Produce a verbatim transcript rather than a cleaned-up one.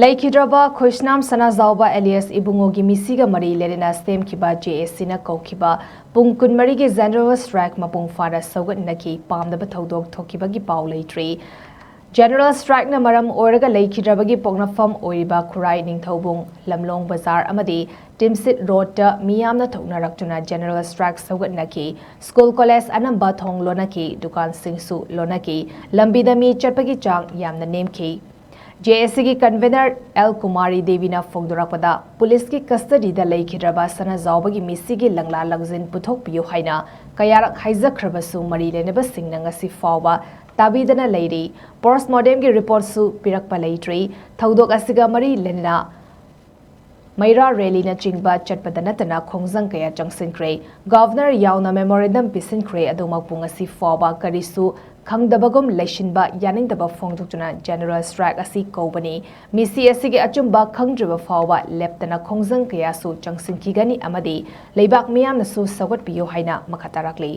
ꯂꯩꯈꯤꯗ꯭ꯔꯕ ꯈꯨꯁꯅꯥꯝ ꯁꯅꯥꯖꯥꯎꯕ ꯑꯦꯂꯤꯌꯥꯁ ꯏꯕꯨꯡꯉꯣꯒꯤ ꯃꯤꯁꯤꯒ ꯃꯔꯤ ꯂꯩꯅꯅ ꯁꯦꯝꯈꯤꯕ ꯖꯦ ꯑꯦꯁ ꯁꯤꯅ ꯀꯧꯈꯤꯕ ꯄꯨꯡ ꯀꯨꯟꯃꯔꯤꯒꯤ ꯖꯦꯅꯔꯦꯜ ꯁ꯭ꯇ꯭ꯔꯥꯏꯛ ꯃꯄꯨꯡ ꯐꯥꯅ ꯁꯧꯒꯠꯅꯈꯤ꯫ ꯄꯥꯝꯗꯕ ꯊꯧꯗꯣꯛ ꯊꯣꯛꯈꯤꯕꯒꯤ ꯄꯥꯎ ꯂꯩꯇ꯭ꯔꯤ꯫ ꯖꯦꯅꯔꯦꯜ ꯁ꯭ꯇ꯭ꯔꯥꯏꯛꯅ ꯃꯔꯝ ꯑꯣꯏꯔꯒ ꯂꯩꯈꯤꯗ꯭ꯔꯕꯒꯤ ꯄꯣꯛꯅꯐꯝ ꯑꯣꯏꯔꯤꯕ ꯈꯨꯔꯥꯏ ꯅꯤꯡꯊꯧꯕꯨꯡ, ꯂꯝꯂꯣꯡ ꯕꯖꯥꯔ ꯑꯃꯗꯤ ꯇꯤꯝꯁꯤꯠ ꯔꯣꯗꯇ ꯃꯤꯌꯥꯝꯅ ꯊꯣꯛꯅꯔꯛꯇꯨꯅ ꯖꯦꯅꯔꯦꯜ ꯁ꯭ꯇ꯭ꯔꯥꯏꯛ ꯁꯧꯒꯠꯅꯈꯤ꯫ ꯁ꯭ꯀꯨꯜ ꯀꯣꯂꯦꯖ ꯑꯅꯝꯕ ꯊꯣꯡ ꯂꯣꯟꯅꯈꯤ, ꯗꯨꯀꯥꯟꯁꯤꯡꯁꯨ ꯂꯣꯟꯅꯈꯤ꯫ ꯂꯝꯕꯤꯗ ꯃꯤ ꯆꯠꯄꯒꯤ ꯆꯥꯡ ꯌꯥꯝꯅ ꯅꯦꯝꯈꯤ꯫ ꯖꯦ ꯑꯦꯁ ꯁꯤꯒꯤ ꯀꯟꯚꯦꯅꯔ ꯑꯦꯜ ꯀꯨꯃꯥꯔꯤ ꯗꯦꯕꯤꯅ ꯐꯣꯡꯗꯣꯔꯛꯄꯗ, ꯄꯨꯂꯤꯁꯀꯤ ꯀꯁꯇꯗꯤꯗ ꯂꯩꯈꯤꯗ꯭ꯔꯕ ꯁꯅꯥꯖꯥꯎꯕꯒꯤ ꯃꯤꯁꯤꯒꯤ ꯂꯪꯂꯥ ꯂꯪꯖꯤꯟ ꯄꯨꯊꯣꯛꯄꯤꯌꯨ ꯍꯥꯏꯅ ꯀꯌꯥꯔꯛ ꯍꯥꯏꯖꯈ꯭ꯔꯕꯁꯨ ꯃꯔꯤ ꯂꯩꯅꯕꯁꯤꯡꯅ ꯉꯁꯤ ꯐꯥꯎꯕ ꯇꯥꯕꯤꯗꯅ ꯂꯩꯔꯤ꯫ ꯄꯣꯁꯃꯣꯔꯇꯦꯝꯒꯤ ꯔꯤꯄꯣꯔꯠꯁꯨ ꯄꯤꯔꯛꯄ ꯂꯩꯇ꯭ꯔꯤ꯫ ꯊꯧꯗꯣꯛ ꯑꯁꯤꯒ ꯃꯔꯤ ꯂꯩꯅꯅ ꯃꯩꯔꯥ ꯔꯦꯂꯤꯅꯆꯤꯡꯕ ꯆꯠꯄꯗ ꯅꯠꯇꯅ ꯈꯣꯡꯖꯪ ꯀꯌꯥ ꯆꯪꯁꯤꯟꯈ꯭ꯔꯦ꯫ ꯒꯚꯔꯅꯔ ꯌꯥꯎꯅ ꯃꯦꯃꯣꯔꯦꯟꯗꯝ ꯄꯤꯁꯤꯟꯈ꯭ꯔꯦ, ꯑꯗꯨꯃꯛꯄꯨ ꯉꯁꯤ ꯐꯥꯎꯕ ꯀꯔꯤꯁꯨ ꯈꯪꯗꯕꯒꯨꯝ ꯂꯩꯁꯤꯟꯕ ꯌꯥꯅꯤꯡꯗꯕ ꯐꯣꯡꯗꯣꯛꯇꯨꯅ ꯖꯦꯅꯔꯦꯜ ꯁ꯭ꯇ꯭ꯔꯥꯏꯛ ꯑꯁꯤ ꯀꯧꯕꯅꯤ꯫ ꯃꯤꯁꯤ ꯑꯁꯤꯒꯤ ꯑꯆꯨꯝꯕ ꯈꯪꯗ꯭ꯔꯤꯕ ꯐꯥꯎꯕ ꯂꯦꯞꯇꯅ ꯈꯣꯡꯖꯪ ꯀꯌꯥꯁꯨ ꯆꯪꯁꯤꯟꯈꯤꯒꯅꯤ ꯑꯃꯗꯤ ꯂꯩꯕꯥꯛ ꯃꯤꯌꯥꯝꯅꯁꯨ ꯁꯧꯒꯠꯄꯤꯌꯨ ꯍꯥꯏꯅ ꯃꯈꯥ ꯇꯥꯔꯛꯂꯤ꯫